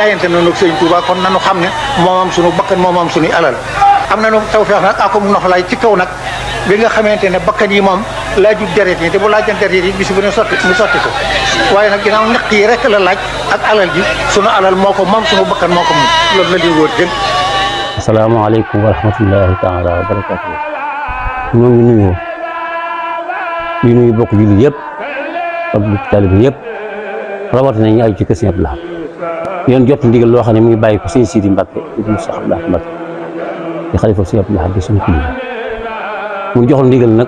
jaayante nañu ak sëñ Touba kon nañu xam ne moomam sunu bakkan moomam suñuy alal am nañu tawfeex nag akum noflaay ci kaw nag bi nga xamante ne bakkan yi moom laaju deret yi te bu laajan deret yi bis bu ne sotti mu sotti ko waaye nag ginnaaw ñaq yi rek la laaj ak alal ji sunu alal moo ko moom sunu bakkan moo ko moom loolu la di wóor dëgg. asalaamaaleykum wa rahmatullahi taala wa barakatuh. ñoo ngi nuyoo di nuyu bokk jullit yëpp ak bokk taalibe yëpp rawatina ñu aju ci kër Sëñ Abdou Lahad yéen jot ndigal loo xam ne mu ngi bàyyi ko Sëñ Sidi Mbacke ibnu Cheikh Abdou Lahad Mbacke di xalifa Sëñ Abdou Lahad di suñu kilifa mu joxoon ndigal nag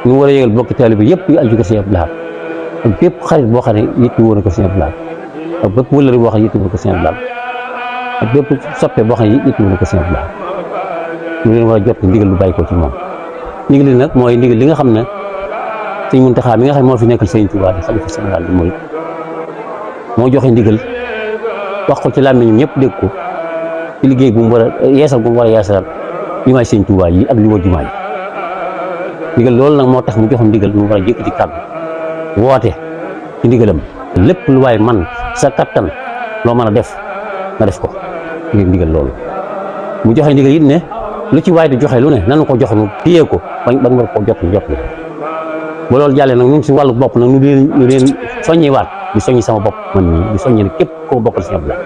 ñu war a yëgal bokk taalibe yëpp yu aju ci kër Sëñ Abdou Lahad ak bépp xarit boo xam ne yitte woon na ko Sëñ Abdou Lahad ak bépp wëllëre boo xam ne yitte woon na ko Sëñ Abdou Lahad ak bépp soppe boo xam ne yitte woon na ko Sëñ Abdou Lahad ñu leen war a jot ndigal lu bàyyi ko ci moom ndigal li nag mooy ndigal li nga xam ne Sëñ Muntaxa mi nga xam ne moo fi nekkal Sëñ Tuubaa di xalifa général bi mooy moo joxe ndigal wax ko ci làmmiñam ñëpp dégg ko ci liggéey bu mu war a yeesal bu mu war a yeesal jumaay Sëñ Tuubaa yi ak li wër jumaa yi ndigal loolu nag moo tax mu joxe ndigal mu war a jëkk ci kàddu woote ci ndigalam lépp lu waay man sa kattan loo mën a def nga def ko ngir ndigal loolu mu joxe ndigal it ne lu ci waay di joxe lu ne nanu ko joxe mu téye ko bañ war koo jot ba loolu jàllee nag ñun si wàllu bopp nag ñu leen soññi waat di soññi sama bopp man mii di soññi ne képp koo bokkal Sëñ Abdou Lahad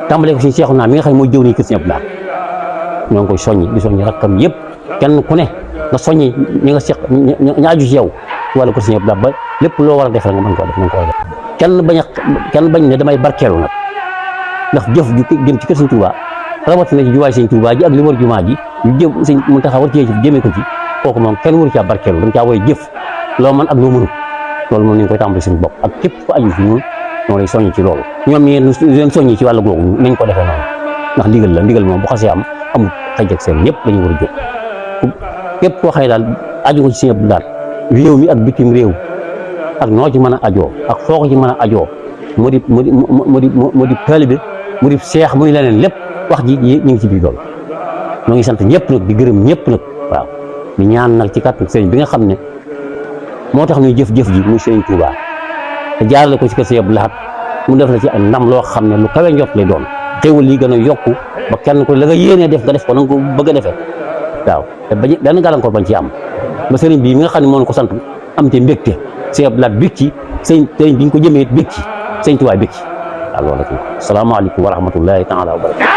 tàmbalee ko si Seexu naa mi nga xam ne mooy jëw nii kër Sëñ Abdou Lahad ñoo ngi koy soññi di soññi rakkam yëpp kenn ku ne nga soññi ñi nga seq ña aju ci yow ci wàllu kër Sëñ Abdou Lahad ba lépp loo war a def rek nga mën koo def na nga ko war a def kenn bañ ne damay barkeelu nag ndax jëf ju jëm ci kër Sëñ Tuubaa rawatina ci juwaay Sëñ Tuubaa ji ak li war jumaa ji ñu jëm Sëñ Muntaxa war cee jëmee ko ci kooku moom kenn waru caa barkeelu dañ caa war a jëf loo mën ak loo mënut loolu moom ni ñu koy tàmbali suñu bopp ak képp ku aju fi ñun ñoo lay soññi ci loolu ñoom ñi leen soññi ci wàllu googu nañ ko defee noonu ndax ndigal la ndigal moom bu xasee am amul xëj ak seen ñëpp dañu war a jóg képp koo xam ne daal aju ko ci Sëñ Abdou Lahad réew mi ak bitim réew ak noo ci mën a ajoo ak foo ko ci mën a ajoo mu di taalibe mu di seex muy leneen lépp wax ji ñu ngi ci biir loolu ñoo ngi sant ñëpp nag di gërëm ñëpp nag waaw di ñaan nag ci kàttan sëriñ bi nga xam ne moo tax ñuy jëf-jëf ji muy Sëriñ Tuubaa te jaarale ko ci kër Sëñ Abdou Lahad mu def la ci ndam loo xam ne lu kawe njot lay doon xéwal yi gën a yokku ba kenn ko la nga yéenee def nga def ko na nga ko bëgg a defee waaw te bañ benn gàllankoor bañ ci am ba sëriñ bi mi nga xam ne moo ko sant am te mbégte Sëñ Abdou Lahad bég ci sëriñ bi ñu ko jëmee bég ci Sëriñ Tuubaa bég ci waaw loolu la. Salaamaaleykum wa rahmatullahi taala wa barakatuh.